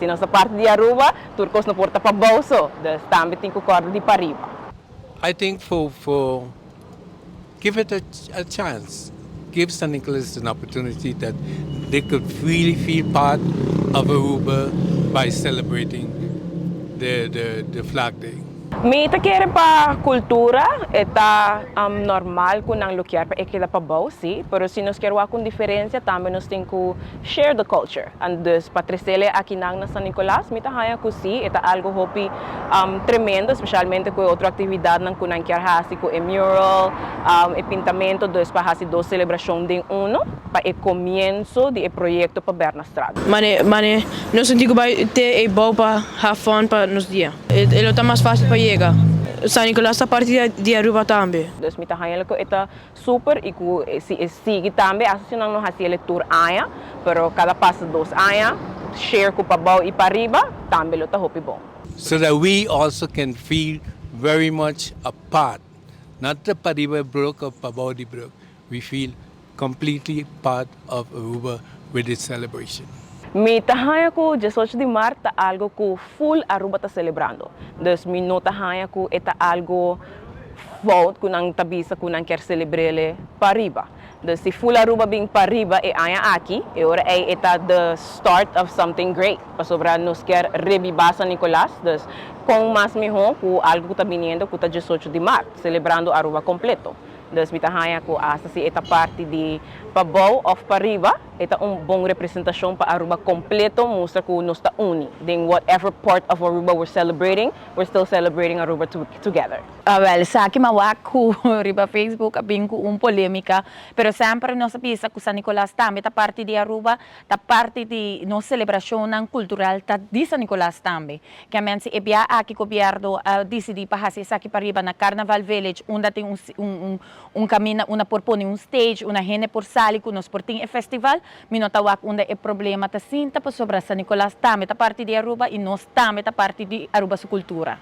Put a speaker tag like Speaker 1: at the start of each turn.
Speaker 1: Si nos ta parti di Aruba, tur cos no por ta pabou so, dus tambe tin cu corda di pariba.
Speaker 2: I think for give it a chance, give San Nicolas an opportunity that they could really feel part of Aruba by celebrating the Flag Day.
Speaker 1: Mi ta kere pa cultura ta normal cu nan lo kier pa e keda pabou, si, pero si nos kier wak un diferencia, tambe nos tin cu share the culture. And dus pa trece aki nan na San Nicolas, mi ta haya cu si, ta algo hopi tremendo, especialmente cu otro actividad nan cu nan kier hasi cu e mural, e pintamento, dus pa hasi dos celebracion den uno, pa e comienso di e proyecto pa Bernastraat.
Speaker 3: Mane, mane, nos sinti cu bay te e bon pa have fun pa nos dia. E ta mas facil pa yega. San Nicolas ta parti di Aruba tambe.
Speaker 1: Dus mi ta haya cu ta super y cu si sigui tambe, asina nan no hasi e tur aña, pero cada pasa 2 aña, share cu pabou y pariba, tambe lo ta hopi bon.
Speaker 2: So that we also can feel very much a part, not the Pariba Brug or Pabou di Brug. We feel completely part of Aruba with this celebration.
Speaker 1: Mi ta haya cu 18 di maart ta algo cu full Aruba ta celebrando. Dus mi no ta haya cu ta algo fout cu nan ta bisa cu nan kier celebr'e pariba. Dus si full Aruba bin pariba e aña aki, e ora ey ta the start of something great. Pasobra nos kier rebiba San Nicolas, dus con mas miho cu algo cu ta bini, cu ta 18 di maart, celebrando Aruba completo. Dus mi ta haya cu hasta si e ta parti di pabou of pariba, ta un bon representacion pa Aruba completo, mustra cu nos ta uni. Then whatever part of Aruba we're celebrating, we're still celebrating Aruba together.
Speaker 4: Ah, wel, sa cu m'a wak cu riba Facebook a bin cu un polemica, pero semper nos a bisa cu San Nicolas tambe ta parti di Aruba, ta parti di nos celebracion cultural ta di San Nicolas tambe. Kiermen e biaha aki gobierno a dicidi pa haci esaki pariba na Carnival Village, unda tin un caminda, unda por pone un stage, unda hende por sali cu nos por tin e festival, mi no ta wak unda e problema ta sinta, pasobra San Nicolas tambe ta parti di Aruba y nos tambe ta parti di Aruba su cultura.